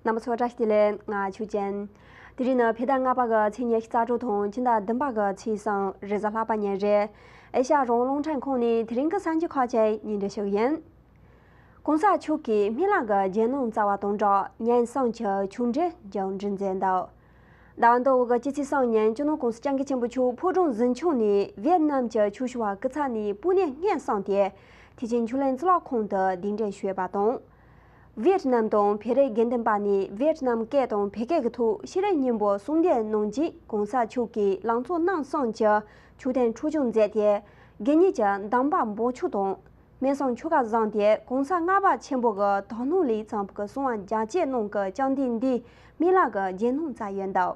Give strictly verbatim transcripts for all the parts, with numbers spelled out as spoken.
རྣམ་པ་ཚོ་བཀྲ་ཤིས་བདེ་ལེགས། ང་ཆོས་ཅན། དེ་རིང་ནི་བོད་ཟླ་ལྔ་པ་གི་ཚེས་ཉི་ཤུ་རྩ་དྲུག་དང་ཕྱི་ཟླ་བདུན་པ་གི་ཚེས་གསུམ་རེས་གཟའ་ལྷག་པ་ཉིན་རེད། ཨེ་ཤ་ཡ་རང་དབང་རླུང་འཕྲིན་ཁང་ནས་དེ་རིང་གི་གསར་འགྱུར་ཁག་ཅིག་སྙན་སྒྲོན་ཞུ་གི་ཡིན། གོང་ས་མཆོག་གིས་སྨན་བླ་གི་རྒྱན་སྣང་བསྩལ་བ་དང་སྦྲགས་ཉིན་གསུམ་གྱི་ཆོས་འབྲེལ་མཇུག་སྒྲིལ་མཛད་འདུག་ཟླ་བ་འདིའི་འོག་གི་སྤྱི་ཚེས་གསུམ་ཉིན་སྤྱི་ནོར་གོང་ས་སྐྱབས་མགོན་ཆེན་པོ་མཆོག་ཕོ་བྲང་གཟིམ་ཆུང་ནས་ཝེ་ཏི་ནམ་གྱི་ཆོས་ཞུ་བ་སྐུ་ཚབ་ནས་སྤུས་ནས་སྔོན་སོང་སྟེ་ཐེག་ཆེན་ཆོས་གླིང་གཙུག་ལག་ཁང་དུ་གདན་འདྲེན་ཞུས་པ་དང་། ཝེ་ཏི་ནམ་དང་བོད་རིགས་དགེ་འདུན་པ་ནས་ཝེ་ཏི་ནམ་སྐད་དང་བོད་སྐད་ཀྱི་ཐོག་ཤེས་རིག་སྙིང་པོ་གསུང་འདོན་གནང་རྗེས་གོང་ས་མཆོག་གིས་ལང་ཚོ་རྣམ་གསུམ་གྱི་མཆོད་རྟེན་འཕྲོ་སྐྱོད་མཛད་དེ། དགེ་བསྙེན་གྱི་གདམས་པ་འབོགས་ཆོག་དང་། སྨན་གསུམ་ཆོ་ག་བཟུང་སྟེ་གོང་ས་ལྔ་པ་ཆེན་པོ་གི་དོ་སྣང་ལས་བརྩམས་པའི་གསང་བ་རྒྱ་ཆེ་གནང་གི་བཅར་འདྲི་འདིའི་སྨན་བླ་གི་རྒྱན་སྣང་བསྩལ་ཡོད་འདུག་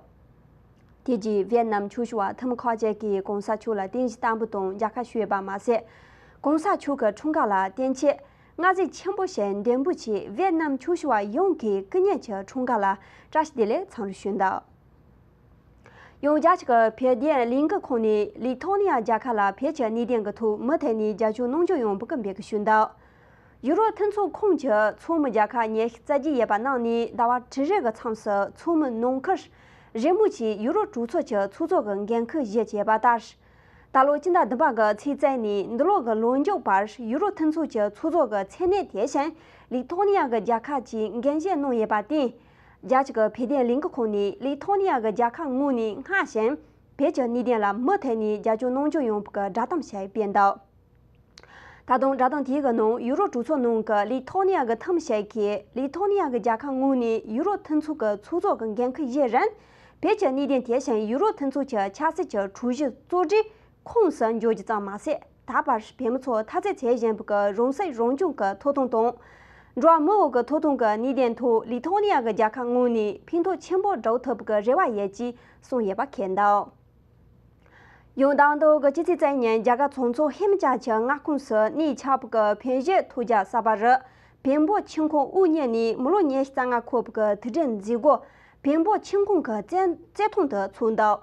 དེ་རྗེས་ཝེ་ཏི་ནམ་ཆོས་ཞུ་བ་འཐུས་མི་ཁག་ཅིག་གིས་གོང་ས་མཆོག་ལ་རྟེན་གཞི་བརྟན་པོ་དང་མཇལ་ཁ་ཞུས་པ་མ་ཟད། གོང་ས་མཆོག་གི་འཁྲུངས་སྐར་ལ་བརྟན་ཆེད་མངའ་གསོལ་ཆེན་པོ་ཞིག་འདོན་འབུལ་ཆེད་ཝེ་ཏི་ནམ་ཆོས་ཞུ་བ་ཡོངས་ཀྱིས་སྐུ་ཉིད་ཀྱི་འཁྲུངས་སྐར་ལ་བཀྲ་ཤིས་བདེ་ལེགས་འཚམས་འདྲི་ཞུས་འདུག་ཡང་རྒྱ་གཞུང་གི་བོད་དོན་ལས་འགུལ་ཁང་ནས་ལི་ཐོ་ནི་ཡ་རྒྱལ་ཁབ་ལ་བོད་ཀྱི་གནད་དོན་གྱི་ཐོག་མུ་མཐུད་ནས་རྒྱབ་སྐྱོར་གནང་རྒྱུ་ཡོང་བའི་འབོད་སྐུལ་ཞུས་འདུག་ཡུ་རོབ་མཐུན་ཚོགས་ཁོངས་ཀྱི་ཚོགས་མི་རྒྱལ་ཁབ་ཉི་ཤུ་རྩ་བརྒྱད་ཡོད་པ་རྣམས་ནས་ཟླ་བ་དྲུག་རེ་གི་མཚམས་སུ་ཚོགས་མི་ནང་ཁུལ་རེས་མོས་ཀྱིས་ཡུ་རོབ་གྲོས་ཚོགས་ཀྱི་ཚོགས་གཙོ་གི་འགན་འཁུར་བཞེས་བྱས་པ་ལྟར། ད་ལོ་སྤྱི་ཟླ་བདུན་པ་གི་ཚེས་བཅུ་ནས་འདི་ལོ་གི་ལོ་མཇུག་བར་ཡུ་རོབ་མཐུན་ཚོགས་ཀྱི་ཚོགས་གཙོ་གི་མཚན་གནས་དེ་བཞིན་ལི་ཐོ་ནི་ཡ་གི་རྒྱལ་ཁབ་ཀྱིས་འགན་བཞེས་གནང་ཡོད་པར་བརྟེན། རྒྱ་གཞུང་གི་བོད་དོན་ལས་འགུལ་ཁང་ནས་ལི་ཐོ་ནི་ཡ་གི་རྒྱལ་ཁབ་ངོས་ནས་སྔར་བཞིན་བོད་ཀྱི་གནད་དོན་ལ་མུ་མཐུད་ནས་རྒྱབ་སྐྱོར་གནང་རྒྱུ་ཡོང་བའི་བསྒྲགས་གཏམ་ཞིག་སྤེལ་འདུག་ད་དུང་བསྒྲགས་གཏམ་དེའི་ནང་ཡུ་རོབ་གྲོས་ཚོགས་ནང་གི་ལི་ཐོ་ནི་ཡ་གི་འཐུས་མི་ཞིག་གིས་ལི་ཐོ་ནི་ཡ་གི་རྒྱལ་ཁབ་ངོས་ནས་ཡུ་རོབ་མཐུན་ཚོགས་ཀྱི་ཚོགས་གཙོ་གི་འགན་འཁུར་བཞེས་རིང་། བོད་ཀྱི་གནད་དོན་དེ་བཞིན་ཡུ་རོབ་མཐུན་ཚོགས་ཀྱི་ཆབ་སྲིད་ཀྱི་གྲོས་གཞི་གཙོ་གྲས་ཁོངས་སུ་འཇོག་རྒྱུ་ཙམ་མ་ཟད། ད་བར་བོད་མི་ཚོ་འཐབ་རྩོད་བྱེད་བཞིན་པའི་རང་སྲིད་རང་སྐྱོང་གི་ཐོབ་ཐང་དང་། འགྲོ་བ་མིའི་དབང་གི་ཐོབ་ཐང་གི་གནད་དོན་ཐོག་ལི་ཐོ་ནི་ཡ་གི་རྒྱལ་ཁབ་ངོས་ནས་ཕན་ཐོགས་ཆེན་པོ་འགྲོ་ཐུབ་པའི་རེ་བ་ཡོད་ཅེས་གསུངས་ཡོད་པ་འཁོད་འདུག་ཡང་ཟླ་འདིའི་སྤྱི་ཚེས་བཅུ་ཉིན་རྒྱ་གར་ཚོང་ཚོགས་ཧེ་མ་ཅལ་གྱི་མངའ་ཁོངས་སུ་གནས་འཆའ་བའི་བོད་གཞས་ཐོས་རྒྱ་གསར་པ་རུ་བོན་པོ་ཆིང་ཁོང་དབུ་བརྙེས་ནས་མི་ལོ་ཉི་ཤུ་རྩ་ལྔ་འཁོར་བའི་དུས་དྲན་མཛད་སྒོ་བོན་པོ་ཆིང་ཁོང་གི་བརྩེ་བརྩེ་ཐང་དུ་ཚོགས་འདུག་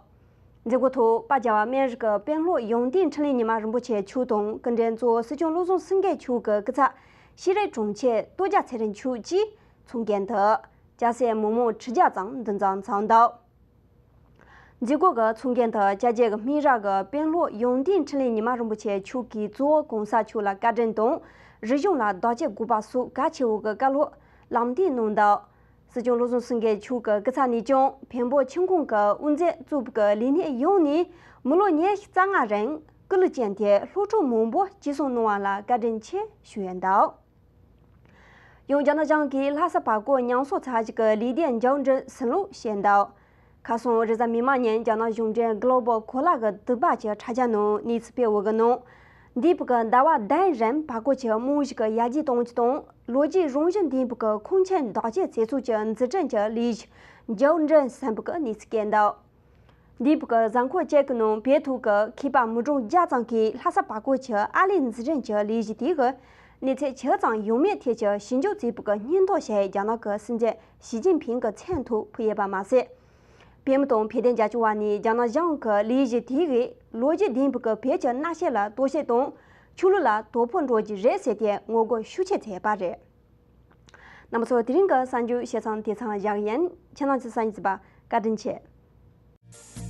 མཛད་སྒོའི་ཐོག་དཔལ་རྒྱལ་བ་སྨན་རི་གི་དཔོན་སློབ་ཡོན་ཏན་འཕྲིན་ལས་ཉི་མ་རིན་པོ་ཆེ་མཆོག་དང་སྐུ་མགྲོན་གཙོ་བོ་སྲིད་སྐྱོང་བློ་བཟང་སེང་གེ་མཆོག་གི་སྐུ་ཚབ་ཤེས་རིག་དྲུང་ཆེ་སྟོད་རྒྱལ་ཚེ་རིང་མཆོག་བཅས་ཚོགས་མགོན་དུ་སྐྱ་སེར་མི་མང་ཁྲི་བརྒྱ་ཙམ་འདུ་འཛོམས་འཚོགས་འདུག་མཛད་སྒོ་གི་ཚོགས་མགོན་དུ་སྐྱབས་རྗེ་གི་སྨན་རི་གི་དཔོན་སློབ་ཡོན་ཏན་འཕྲིན་ལས་ཉི་མ་རིན་པོ་ཆེ་མཆོག་གིས་གཙོ་བོ་གོང་ས་མཆོག་ལ་བཀའ་དྲིན་དང་རིག་གཞུང་ལ་བདག་གཅེས་དགོས་པ་སོགས་གལ་ཆེ་བོ་གི་བཀའ་སློབ་ལམ་སྟོན་གནང་འདུག་སྲིད་སྐྱོང་བློ་བཟང་སེང་གེ་མཆོག་གི་སྐུ་ཚབ་ནས་ཀྱང་བོན་པོ་ཆིང་ཁོང་གི་དབུ་མཛད་གཙོས་པའི་ལས་སྣེ་ཡོངས་ནས་མི་ལོ་ཉི་ཤུ་རྩ་ལྔ་རིང་སྐུ་ལུས་བསྐྱངས་ཏེ་སློབ་ཕྲུག་མང་པོ་སྐྱེད་སྲིང་གནང་བ་ལ་བཀའ་དྲིན་ཆེ་ཞུས་ཡོད་འདུག་ཡང་རྒྱ་ནག་གཞུང་གིས་ལྷ་ས་བར་སྐོར་ཉམས་གསོ་ཚར་གཅིག་གི་ལས་དོན་མཇུག་སྒྲིལ་ཟིན་ལོ་བྱས་འདུག་ཁ་སང་རེས་གཟའ་མིག་དམར་ཉིན་རྒྱ་ནག་གཞུང་འབྲེལ་Global Korea གི་དུས་བབ་ཀྱི་དྲ་རྒྱ་ནང་གནས་ཚུལ་སྤེལ་བའི་ནང་། འདས་པའི་ཟླ་བ་བདུན་རིང་བར་སྐོར་གྱི་རྨང་གཞི་གི་ཡར་རྒྱས་གཏོང་རྒྱུ་དང་ལོ་རྒྱུས་རང་བཞིན་ལྡན་པའི་ཁང་ཆེན་བདག་གཅེས་མཛད་ཚུལ་གྱི་འཛུགས་སྐྲུན་གྱི་ལས་གཞི་མཇུག་སྒྲིལ་ཟིན་པའི་གནས་ཚུལ་སྤེལ་འདུག་འདས་པའི་གཟའ་འཁོར་གཅིག་གི་ནང་བོད་ཐོག་གི་མཁས་པ་མི་གྲངས་བརྒྱ་ཙམ་གྱིས་ལྷ་ས་བར་སྐོར་གྱི་ཨར་ལས་འཛུགས་སྐྲུན་གྱི་ལས་གཞི་དེ་གི་གནས་ཚད་ཇི་ཙམ་ཡོད་མེད་ཐད་ཀྱི་ཞིབ་འཇུག་བྱས་པའི་སྙིང་སྟོབས་ཤིག་རྒྱ་ནག་གི་སྲིད་འཛིན་ཞི་ཅིན་ཕིང་གི་མཚན་ཐོག་ཕུལ་ཡོད་པ་མ་ཟད། བོད་མི་དང་བོད་དོན་རྒྱབ་སྐྱོར་བ་ནས་རྒྱ་ནག་གཞུང་གི་ལས་གཞི་དེ་གིས་ལོ་རྒྱུས་ལྡན་པའི་བོད་ཀྱི་གནའ་ཤུལ་ལ་རྟོག་ཞིབ་དང་ཆོས་ལུགས་ལ་དོ་ཕོག་འགྲོ་རྒྱུ་རེད་ཟེར་ཏེ་ངོ་རྒོལ་ཤུགས་ཆེ་བྱས་པ་རེད། རྣམ་པ་ཚོ། དེ་རིང་གི་གསར་འགྱུར་བྱས་ཙང་དེ་ཙམ་བཞག་ཡིན། ཁྱེད་རྣམ་ཚོས་གསན་གཟིགས་པ་བཀའ་དྲིན་ཆེ།